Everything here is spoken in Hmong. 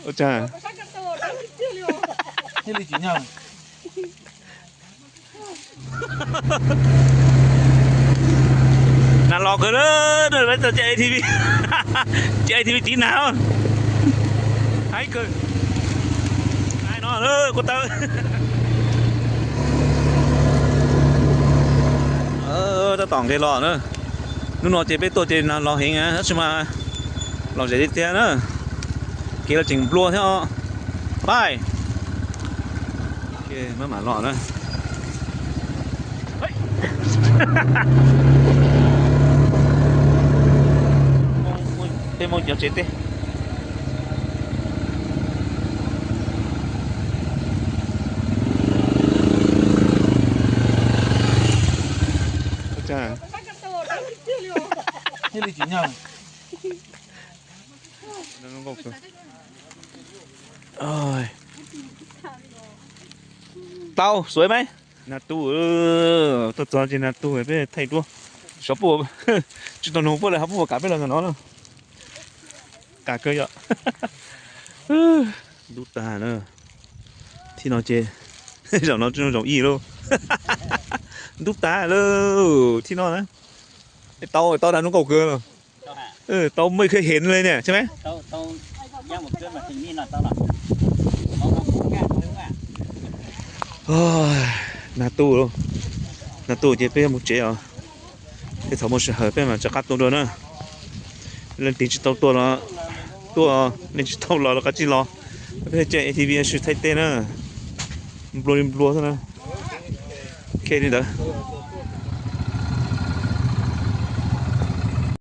Ua cas? Nag los kawg na, peb tau caij A T V, caij A T V tiv nag, haib kawg. Ai no, kuv taw. Tab tom nqes los na. Hnub no ces peb tuaj ces nag los heev na, tab sis mas lom zem tiag tiag na. Kev los tseem nplua thiab os. Pais. Maj mam los na. Tej Hmoob cov tsev teb. Tau xuav mas. Nag tu, tuaj txog ces nag tu peb thaij duab. Xyov puas, tsis tau nug puab lawv ho puab puas kam peb los ntawm no na. Kam kawg yom. Ntub tag na. Thib no ces zaum no tsis zoo zaum ib lauj. Ntub tag lauj, thib no na. Tau, tau dag hnub nkaus kawg. Tau muaj ib khawb hev li ne, tsis mas? Nag tu, nag tu ces peb yuav mus tsev os. Peb thaum muaj sij hawm peb mam rov qab tuaj dua na. Leej twg tsis tau tuaj los tuaj, leej tsis tau los los kav tsij los. Peb caij A T V sib thaij teb na. Nplua li nplua xwb na. Ok li ntawd.